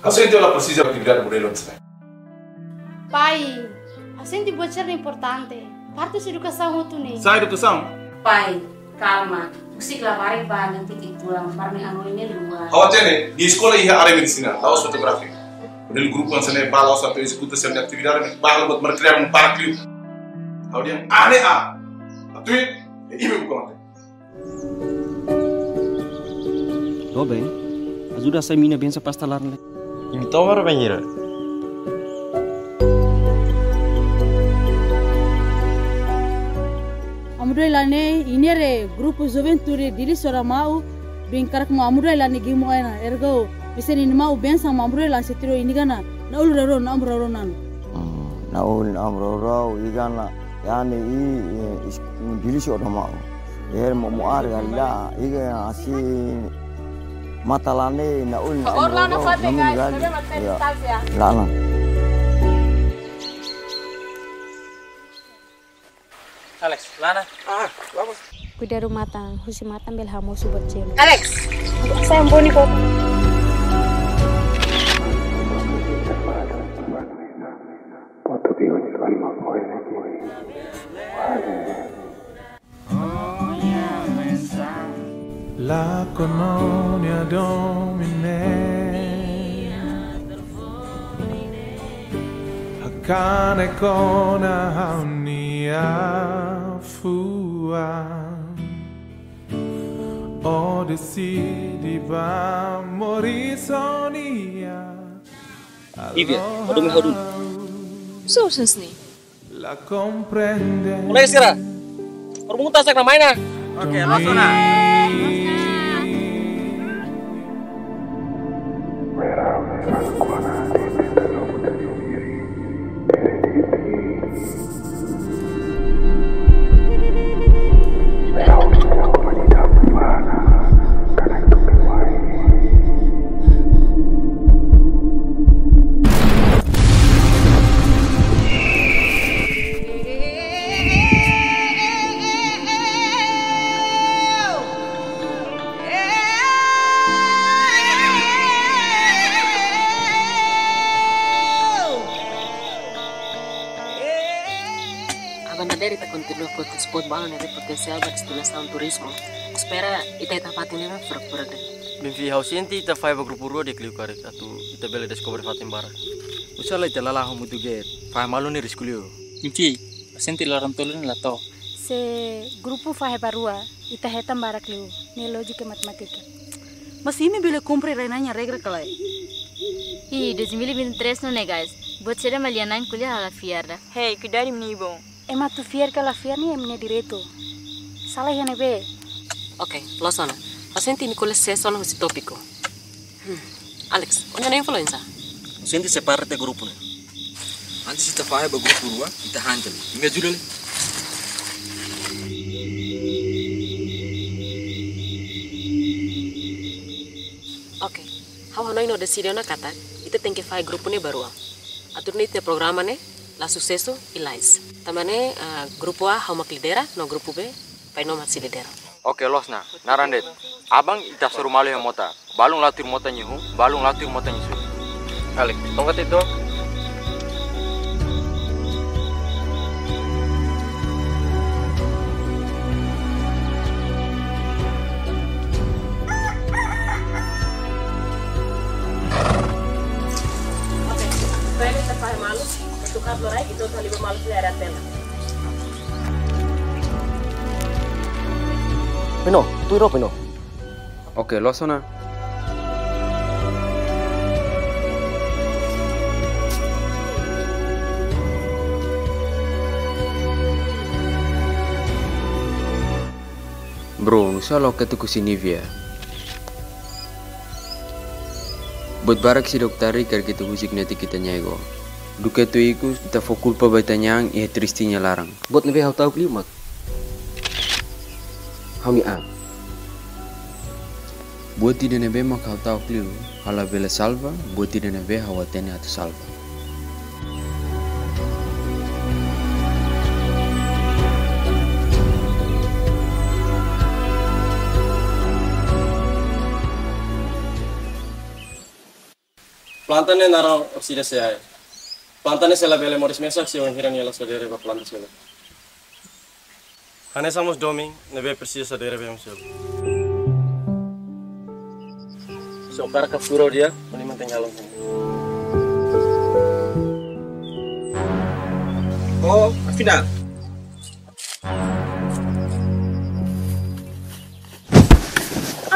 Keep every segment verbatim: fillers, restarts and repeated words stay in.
Ha'u sente la presiza atividade modelu hanesan ne'e. Pai, ha'u sente buat sira importante. Parte husi edukasaun hotu ne'e. Sá edukasaun? Pai, kalma. Husik labarik ba nanti kituan, para ne'e hanoin ne'e luar. Ha'u hatene, nia eskola iha área medisina, la'ós fotografia. Modelu grupu hanesan ne'e ba la'ós atu ezekuta sira-nia atividade, maibé ba halo buat merkrear no para kliu. Ha'u dehan ane a. Atu i, e ime bukan mate. Doben, ajuda sai mina bensa pasta laran le. Imi tomar banheira. Amu doi lane, iniare grupu juventude Dili Soramau, bin karak mo amu doi lane gimu ena, ergo, besen ini mau bensa mo amu doi lane setiro ini gana, na ul raro, na amu raro nan. Hmm, na ul, na amu raro, igana. Yani i, i, is-, Dili Soramau. Er mo mo ar gali la, iga asi mata lane na ul na Orlando amu fate, namun guys, gali. Kami masih ya. Distancia. La, la. Alex, lana. Ah, vamos. Kuidadu matan, husi matan bele hamosu buat celu. Alex, saya boni kok. La colonia domine. Hakane kona ha'u-nia fuan. O deside ba moris ho nia. Ivia, ha'u dome ha'u dulu. Susah sini. La comprende. Mulai sekarang. Permuta sak namanya. Oke, langsung nah. Aban dadeer ita kontinua foti spot balun ne'ebé potensiál ba destinasaun turizmu. Espera ita, ita fatin ne'e furak-furak de'it. Benfi, ha'u sente ita fahe ba grupu rua di'ak liu karik atu ita bele deskobre fatin barak. Usala ita lala hamutuk de'it, fahe malu ne'e risku liu. Benfi, ha'u sente loron tolu ne'e la to'o. Se grupu fahe ba rua, ita hetan barak liu, ne'e lójika matemátika. Mas imi bele kumpre rai-na'in nia regra ka lae? Ih, dois mil e vinte e três no ne guys. Buat sira mak lia-na'in ko'alia halo fiar ida. Hey, kuidadu imi-nia ibun. Ema atu fiar ka la fiar ne'e ema-nia direitu. Sala iha ne'ebé? Oke, loos ona. Ha'u sente imi ko'alia sees ona husi tópiku. Hmm. Alex, ó-nia influénsia. Ha'u sente separa tiha grupu ne'e. Antes ita fahe ba grupu rua, ita handle. Imi ajuda lai. Oke, ha'u hanoin no deside ona katak ita tenke fahe grupu ne'e ba rua. Atu nune'e ita-nia programa ne'e la susesu i lais. Tanba ne'e, ah, grupu A ha'u mak lidera, no grupu B Pai Noma sei lidera. Oke, loos ona. Naran de'it. Aban ita hasoru malu iha mota. Balun la'o tuir mota nia hun, balun la'o tuir mota nia sun. Alex, tongkat itu. Oke, bele ita fahe malu, atu kap lorai, ita tali ba malu sila era tela. Pino, tuir ó, Pino. Oke, loos ona. Bro, nusá loke tu ku si Nivea? Buat barak seidauk tarik karik ita husik netik ita-nia ego. Duké atu ikus, ita fó kulpa ba ita-nia an iha triste nia laran. Buat ne'ebé ha'u ta'uk liu mak ha'u-nia an. Buat ida ne'ebé mak ha'u ta'uk liu, ha'u labele salva buat ida ne'ebé ha'u hatene atu salva. Planta ne'e naran orkídea C A E. Planta ne'e sei labele moris mesak se oin hira nia la sadere ba planta seluk. Hanesan mós domin ne'ebé presiza sadere ba ema seluk. Se ó hakarak kaptura di'ak, ó-nia mantein halon. Oh, afinál.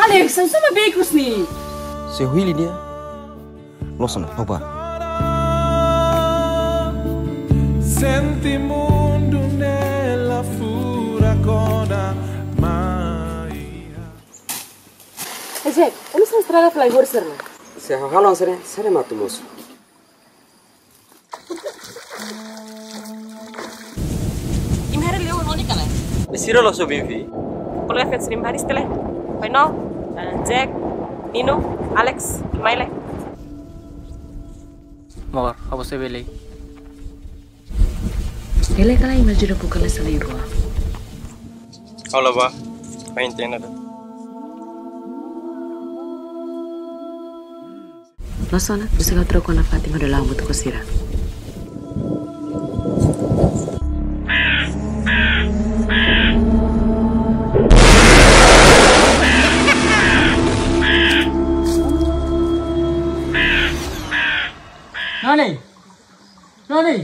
Alex, hanesan ne'ebé ikus ne'e? Se hili nia, loos ona, opa. Sente mundu ne'e la fura kona mai. Eh, Jack, ó nu'udar estrada fly horse, né? Se halo hanesan ne'e, sira matu mosu. Imi haree Leo ho Noni ka lae? Sira loos ho Binfi. Kolega feto sira, imi haree tele. Pai no, eh, Jack, Nino, Alex, Maile. Amor, ha'u sei bele. Ele ka lae, imi ajuda buka lai sala rua. Halo ba, main tena da. Loos ona, husik ha'u troka ona fatin hodi la'o hamutuk ho sira. Noni! Noni!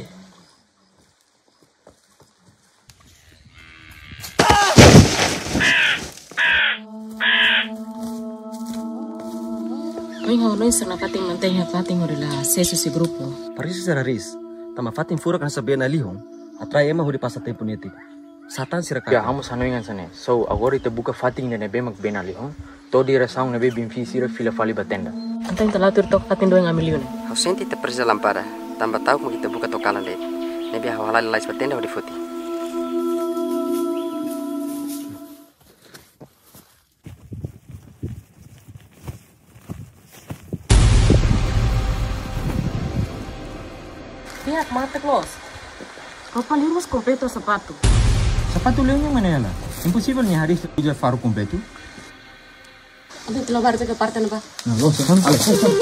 Ohin ha'u hanoin sira-nia fatin mantein iha fatin hodi la asesu husi grupu. Parese sira hariis, tanba fatin furak hanesan beena lihun, atrai ema hodi pasa tempu netik. Sá tan sira katak. Ya, ha'u mós hanoin hanesan ne'e. So, agora ita buka fatin ida ne'ebé mak beena lihun, to'o diresaun ne'ebé Binfi sira fila fali ba tenda. Entaun ita la'o tuir took fatin doin ami liu ne'e. Ha'u sente ita presiza lámpada, tanba ta'uk mak ita buka to'o kalan de'it. Ne'ebé ha'u halai lalais ba tenda hodi foti. Pihak mate close. Roupa liu mós kompletu, sapatu. Sapatu liu nia mana ela? Imposivel nia hariis uza faru kompletu. Entaun ita la'o ba jaga parte ne'ebá. Nah, loos, kan? Alex, loos, loos.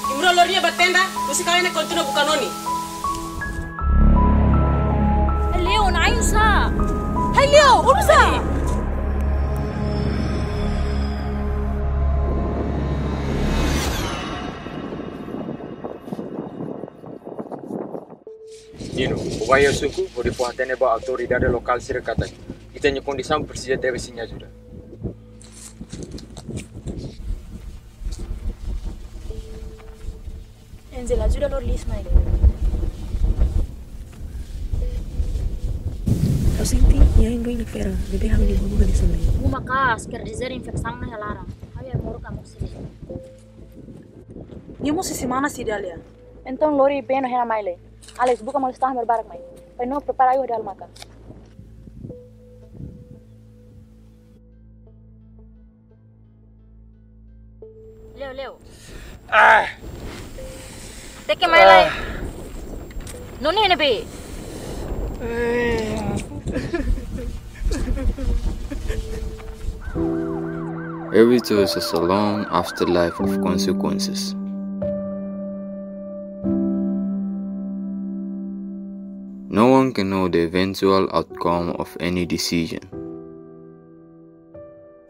Imi rua lori nia ba tenda, husik ha'u ne'e kontinua buka Noni. Hai Leo, na'in sá? Hai Leo, ó nusá? Nino, ó bá iha suku, hodi fó-hatene ba autoridade lokál sira katak ita-nia kondisaun presiza tebes nia ajuda. Angel, ajuda lori liis mai. Ha'u sente nia ain doin ne'e ferak, ne'ebé ha'u-nia buka hanesan ne'e. Uma kas, quer dizer infesaun iha laran. Ha'u iha moruk ka mós sini. Nia mós sei semana sei Dália. Entaun lori bee no hena mai lai. Alex, buka malu-sitahan barak mai. Pai no prepara ayu hodi halo makan. Leo, Leo. Ah. Teke mai lai. Ah. Noni ne'ebé? Every choice has a long afterlife of consequences. No one can know the eventual outcome of any decision.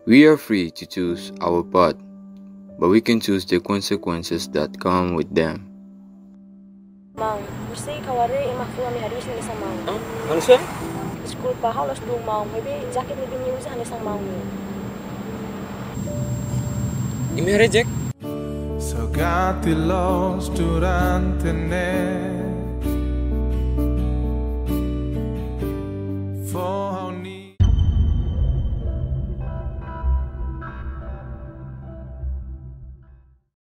We are free to choose our path, but we can choose the consequences that come with them. Maun, horiseik ha'u haree ema funu ami hariis hanesan maun. Hah? Manusia? Deskulpa, ha'u la'ós duun maun, maibé jaket ne'ebé nia uza hanesan maun nian. Imi haree, Jack? Saugati loos durante ne'e.